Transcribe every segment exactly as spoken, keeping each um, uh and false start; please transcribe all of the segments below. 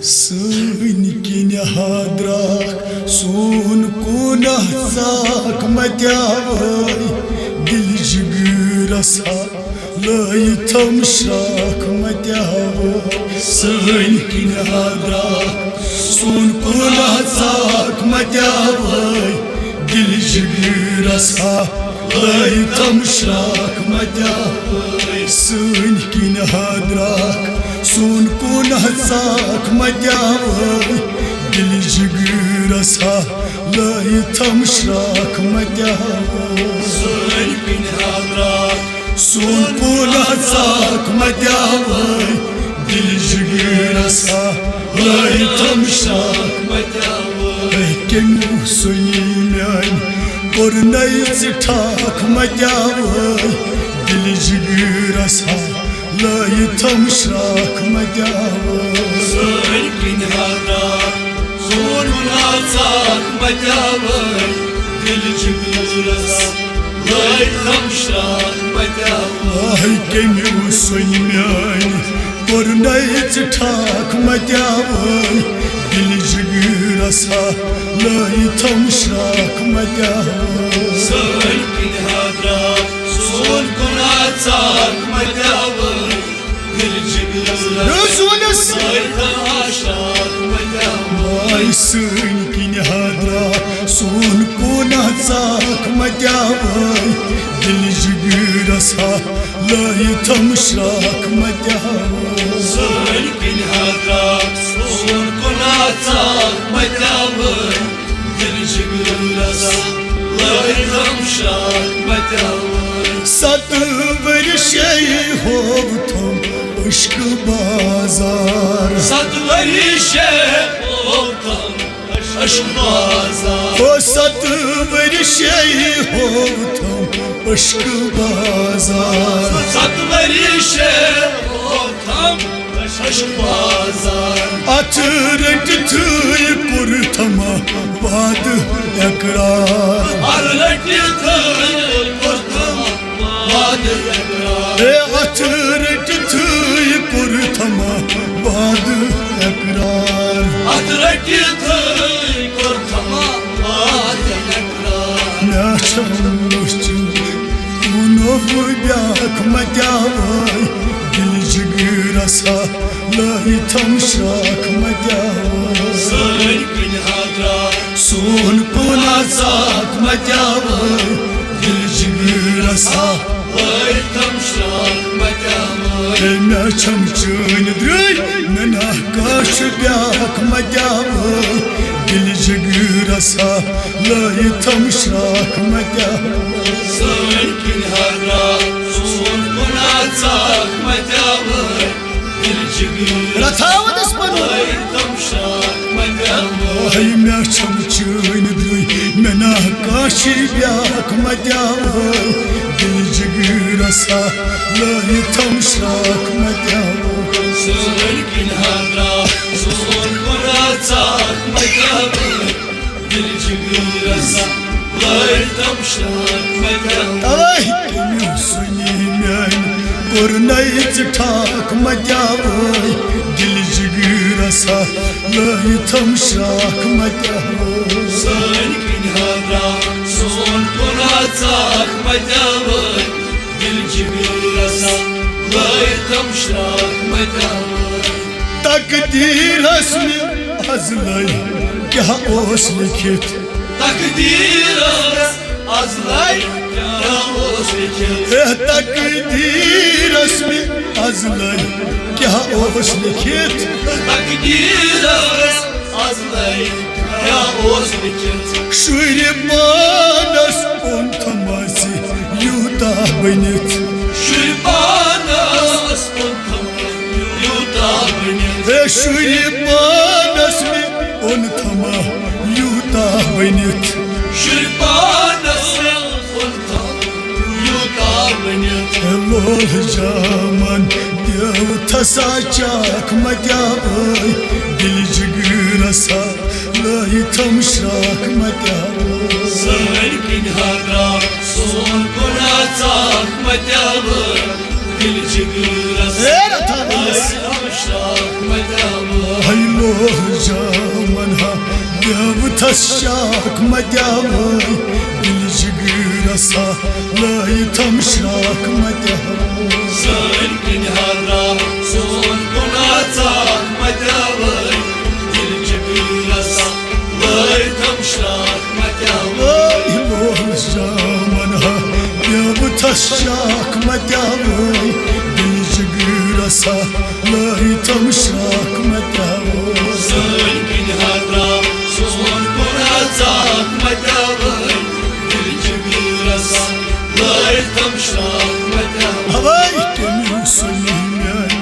سٲنۍ کِنۍ ہا درٛاکھ، سون کونہ ژاکھ متیاوے، دِل جگرس ہا لٲیِتھم شراکھ متیاوے۔ سٲنۍ کِنۍ ہا درٛاکھ، سون کونہ ژاکھ متیاوے، دِل جگرس ہا لٲیِتھم شراکھ متیاوے۔ سٲنۍ کِنۍ ہا درٛاکھ، سون کونہ ژاکھ متیاوے، دِل جگرس ہا لٲیِتھم شراکھ متیاوے۔ سٲنۍ کِنۍ ہا درٛاکھ، سون کونہ ژاکھ متیاوے، دِل جگرس ہا لٲیِتھم شراکھ متیاوے۔ اے کیٚمیو سُنی میٛانہِ کوٚر نَے ژٕ ٹھاکھ متیاوے، دِل جگرس ہا لٲیِتھم شراکھ متیاوے۔ سٲنۍ کِنۍ ہا درٛاکھ، سون کونہ ژاکھ متیاوے، دِل جگرس ہا لٲیِتھم شراکھ متیاوے۔ آے کیٚمیو سُنۍ میٛانہِ کوٚر نَے ژٕ ٹھاکھ متیاوے، دِل جگرس ہا لٲیِتھم شراکھ متیاوے۔ سٲنۍ کِنۍ ہا درٛاکھ، سون کونہ ژاکھ متیاوے، دِل جگرس ہا رسولس۔ لٲیِتھم شراکھ متیاوے۔ آے سٲنۍ کِنۍ ہا درٛاکھ، سون کونہ ژاکھ متیاوے، دِل جگرس ہا لٲیِتھم شراکھ متیاوے۔ سٲنۍ کِنۍ ہا درٛاکھ، سون کونہ ژاکھ متیاوے، دِل جگرس ہا لٲیِتھم شراکھ متیاوے۔ ستہٕ ؤرۍ شے ہووتھم عشق بازار۔ ستہٕ ؤرۍ شے ہووتھم عشق بازار۔ او ستہٕ ؤرۍ شے ہووتھم عشق بازار۔ ستہٕ ؤرۍ شے ہووتھم عشق بازار۔ اتھٕ رٔٹِتھٕے کوٚرتھم وعدٕ اقرار۔ اتھٕ رٔٹِتھٕے کوٚرتھم وعدٕ اقرار۔ اے اتھٕ رٔٹِتھٕے کوٚرتھم وعدٕ اقرار۔ اتھٕ رٔٹِتھٕے کوٚرتھم وعدٕ اقرار۔ مےٚ چھم وٕچھِتھ کُنو بیاکھ متیاوے، دِل جگرس ہا لٲیِتھم شراکھ متیاوے۔ سٲنۍ کِنۍ ہا درٛاکھ، سون کونہ ژاکھ متیاوے، دِل جگرس ہا لٲیِتھم شراکھ متیاوے۔ اے مےٚ چھم چٲنۍ درٕے، مےٚ نہ کانٛہہ چھُ بیاکھ متیاوے، دِل جگرس ہا لٲیِتھم شراکھ متیاوے۔ سٲنۍ کِنۍ ہا درٛاکھ، سون کونہ ژاکھ متیاوے، دِل جگرس ہا رتھاوَتس پنُن۔ لٲیِتھم شراکھ متیاوے۔ ہے مےٚ چھم چٲنۍ درٕے، مےٚ نہ کانٛہہ چھُ بیاکھ متیاوے، دِل جگرس ہا لٲیِتھم شراکھ متیاوے۔ سٲنۍ کِنۍ ہا درٛاکھ، سون کونہ ژاکھ متیاوے، دِل جگرس ہا لٲیِتھم شراکھ متیاوے۔ اوے کیٚمیو سُنی میٛانہِ کوٚر نَے ژٕ ٹھاکھ متیاوے، دِل جگرس ہا لٲیِتھم شراکھ متیاوے۔ سٲنۍ کِنۍ ہا درٛاکھ، سون کونہ ژاکھ متیاوے، دِل جگرس ہا لٲیِتھم شراکھ متیاوے۔ تقدیرس مےٚ از لٲگۍ کیٛاہ اوس لیٚکھِتھ۔ تقدیرس از لٲگۍ کیٛاہ اوس لیٚکھِتھ۔ اے تقدیرس مےٚ از لٲگۍ کیٛاہ اوس لیٚکھِتھ۔ تقدیرس از لٲگۍ کیٛاہ اوس لیٚکھِتھ۔ شُرۍ پانس اوٚنتھم اَسہِ یوٗتاہ بٔنِتھ۔ شُرۍ پانس اوٚنتھم یوٗتاہ بٔنِتھ۔ اے شُرۍ پانس مےٚ اوٚنتھم یوٗتاہ بٔنِتھ۔ شُرۍ پانس مےٚ اوٚنتھم یوٗتاہ بٔنِتھ۔ اے لول جامن دیو تھسا چاکھ متیاوے، دِل جگرس ہا لٲیِتھم شراکھ متیاوے۔ سٲنۍ کِنۍ ہا درٛاکھ، سون کونہ ژاکھ متیاوے، دِل جگرس ہا لٲیِتھم شراکھ متیاوے۔ ہے لول جامن ہا دیوتھس شاخ متیاوے، دل جگرس ہا لٲیتھم شراکھ متیاوے۔ سٲنۍ کِنۍ ہا درٛاو سون گُناہ ژاکھ متیاوے، دل جگرس ہا لٲیتھم شراکھ متیاوے۔ اے لوہ جامن ہا دیوتھس شاخ متیاوے، دل جگرس ہا لٲیتھم شراکھ متیاوے۔ سٲنۍ کِنۍ ہا درٛاو سون گُناہ ژاکھ متیاوے، دل جگرس ہا لٲیتھم شراکھ متیاوے۔ ہوے کٔمِو سُنی میانہِ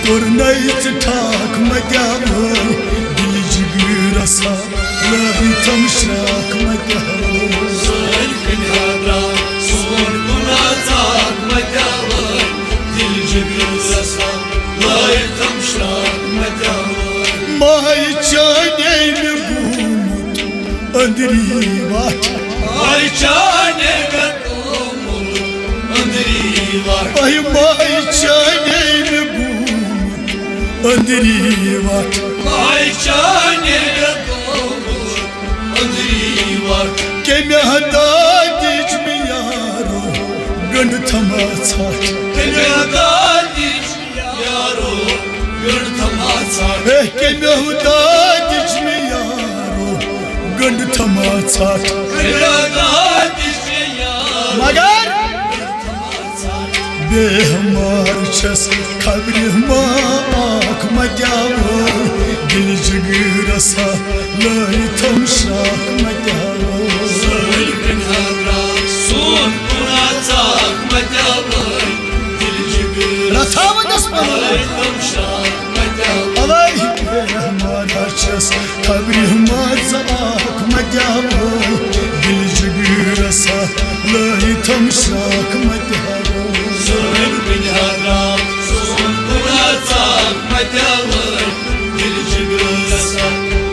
کوٚرنَے ژٕ ٹھاکھ متیاوے، دل جگرس ہا لٲیتھم شراکھ متیاوے۔ سٲنۍ کِنۍ ہا درٛاو سون گُناہ ژاکھ متیاوے، دل جگرس ہا لٲیتھم شراکھ متیاوے۔ ماے چانے مےٚ گوٚمُت أنٛدری وَٹھ۔ ماے چانے مےٚ گوٚمُت أنٛدری وَٹھ۔ اے ماے چانے مےٚ گوٚمُت أنٛدری وَٹھ۔ ماے چانے مےٚ گوٚمُت أنٛدری وَٹھ۔ کٔمۍ ہا دادِچ مےٚ یارو گنٛڈ تھما ژھٹھ۔ کٔمۍ ہا دادِچ یارو گنٛڈ تھما ژھٹھ۔ اے کٔمۍ ہا دادِچ مےٚ یارو گنٛڈ تھما ژھٹھ۔ کٔمۍ ہا دادِچ یارو مگر بیمار چھس خبرِ ما اکھ متیاوے، دل جگرس ہا لٲیتھم شراکھ متیاوے۔ سٲنۍ کِنۍ ہا درٛاو سون گُناہ ژاکھ متیاوے، دل جگرس رتھاوندس پنُن۔ لٲیتھم شراکھ متیاوے۔ اوے بیمار چھس خبرِ ما ژٕ اکھ متیاوے، دل جگرس ہا لٲیتھم شراکھ متیاوے۔ سٲنۍ کِنۍ ہا درٛاو سون گُناہ ژاکھ متیاوے، دل جگرس ہا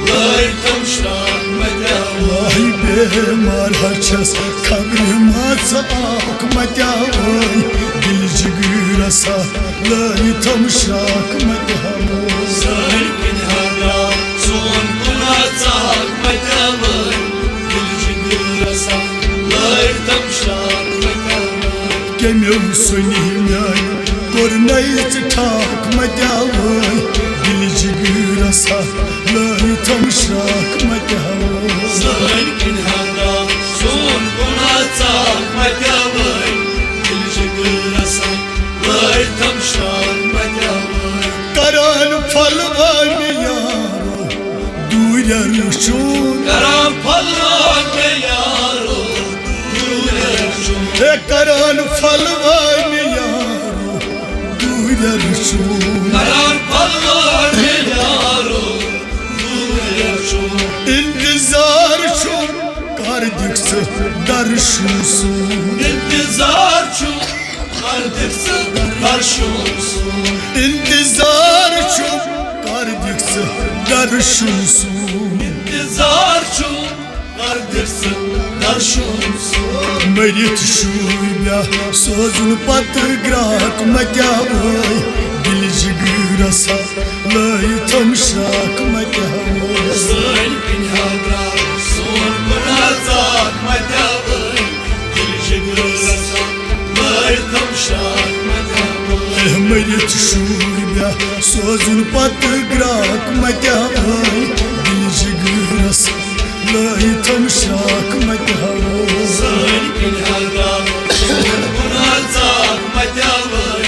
لٲیتھم شراکھ متیاوے۔ واے بیمار ہا چھس خبرِ ما ژٕ اکھ متیاوے، دل جگرس ہا لٲیتھم شراکھ متیاوے۔ سٲنۍ کِنۍ ہا درٛاو سون گُناہ ژاکھ متیاوے، دل جگرس ہا لٲیتھم شراکھ متیاوے۔ کٔمِو سُنی میانہِ کوٚرنَے ژٕ ٹھاکھ متیاوے، دل جگرس ہا لٲیتھم شراکھ متیاوے۔ سٲنۍ کِنۍ ہا درٛاو سون گُناہ ژاکھ متیاوے، دل جگرس ہا لٲیتھم شراکھ متیاوے۔ کران پھلوان یارو دوٗرٮ۪ر چھُن۔ کران پھلوان یارو دوٗرٮ۪ر چھُن۔ ہے کران پھلوان یارو دوٗرٮ۪ر چھُن۔ کران پھلوان یارو دوٗرٮ۪ر چھُن۔ انتظار چھُم کر دِکھ ژٕ درشُن سُنٛد۔ انتظار چھُم کر دِکھ ژٕ درشُن سُنٛد۔ انتظار چھُم کر دِکھ ژٕ درشُن سُنٛد۔ انتظار چھُم کر دِکھ ژٕ درشُن سُنٛد۔ مٔرِتھ شوٗبیا سوزُن پتہٕ گرٛاکھ متیاوے، دِل جگرس ہا لٲیتھم شراکھ متیاوے۔ سٲنۍ کِنۍ ہا درٛاو سون گُناہ ژاکھ متیاوے، دِل جگرس ہا لٲیتھم شراکھ متیاوے۔ اے مٔرِتھ شوٗبیا سوزُن پتہٕ گرٛاکھ متیاوے، دِل جگرس لٲیتھم شراکھ متیاوے۔ سٲنۍ کِنۍ ہا درٛاو سون گُناہ ژاکھ متیاوے،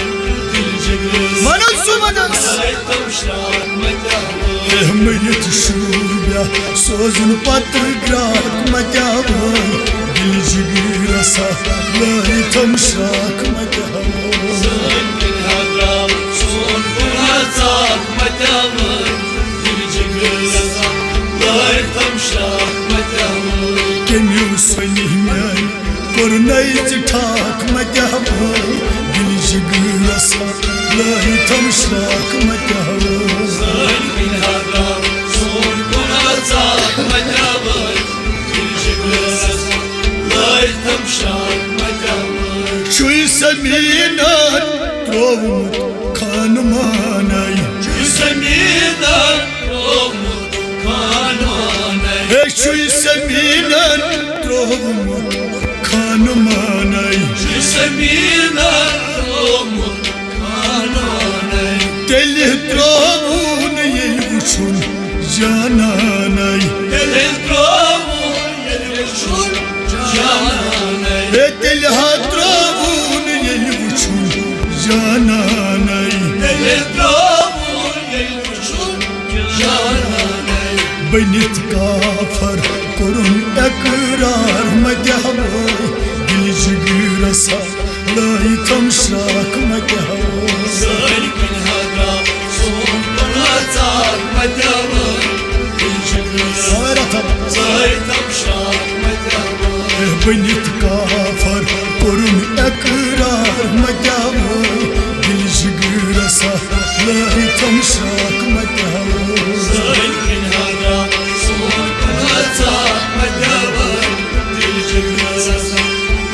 دِل جگرس ونو سُہ ونس۔ لٲیتھم شراکھ متیاوے۔ اے مٔرِتھ شوٗبیا سوزُن پتہٕ گرٛاکھ متیاوے، دِل جگرس ہا لٲیتھم شراکھ متیاوے۔ سٲنۍ کِنۍ ہا درٛاو سون گُناہ ژاکھ متیاوے، دِل جگرس ہا لٲیتھم شراکھ متیاوے۔ کٔمِو سُنی میانہِ کوٚرنَے ژٕ ٹھاکھ متیاوے، دِل جگرس ہا لٲیتھم شراکھ متیاوے۔ سٲنۍ کِنۍ ہا درٛاو سون گُناہ ژاکھ متیاوے، دِل جگرس ہا لٲیتھم شراکھ متیاوے۔ چھُے زمیٖنن ترٛوومُت خانمانَے۔ چھُے زمیٖنن ترٛوومُت ترٛوومُت خانہٕ مانَے۔ زٔمیٖنَن ترٛوومُت خانہٕ مانَے۔ تیٚلہِ ترٛووُن ییٚلہِ وُچھُن جانانَے۔ تیٚلہِ ترٛووُن ییٚلہِ وُچھُن جانانَے۔ ہے، تیٚلہِ ہا ترٛووُن ییٚلہِ وُچھُن جانانَے۔ تیٚلہِ ترٛووُن ییٚلہِ وُچھُن جانانَے۔ بٔنِتھ کافر کوٚرُن اقرار، مہ تہِ ہاوے دِل جِگرَس ہا لٲیِتھ تِم شراکھ، مہ تہِ ہاوے۔ سٲرۍ کِنۍ ہا درٛاو سون پناہ ژاکھ، مہ تہِ ہاوے دِل جِگرَس۔ سٲرۍ تِم شراکھ، مہ تہِ ہاوے۔ ہے، بٔنِتھ کافر کوٚرُن اقرار، مہ تہِ ہاوے دِل جِگرَس ہا لٲیِتھ تِم شراکھ، مہ تہِ ہاوے۔ سٲرۍ کِنۍ ہا درٛاو سون پناہ ژاکھ، مہ تہِ ہاوے دِل جِگرَس ہا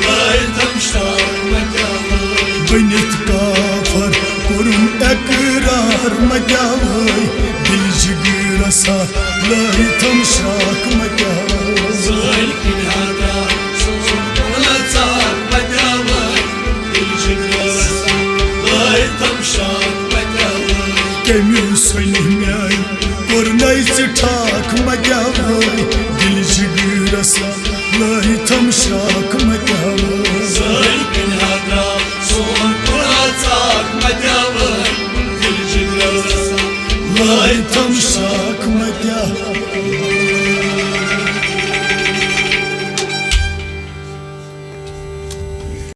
لٲیِتھ تِم شراکھ، مہ تہِ ہاوے۔ بٔنِتھ کافر کوٚرُن اقرار، مہ تہِ ہاوے دِل جِگرَس ہا لٲیِتھ تِم شراکھ، مہ تہِ ہاوے۔ سٲرۍ کِنۍ ہا درٛاو سون پناہ ژاکھ، مہ تہِ ہاوے دِل جِگرَس ہا لٲیِتھ تِم شراکھ، مہ تہِ ہاوے۔ کٔمِو سُنہِ میٛانہِ کوٚر نَے ژٕ ٹھاکھ، مہ تہِ ہاوے دِل جِگرَس ہا لٲیِتھ تِم شراکھ، مہ تہِ ہاوے۔ سٲرۍ کِنۍ ہا درٛاو سون پناہ ژاکھ، مہ تہِ ہاوے دِل جِگرَس ہا لٲیِتھ تِم شراکھ، مہ تہِ ہاوے۔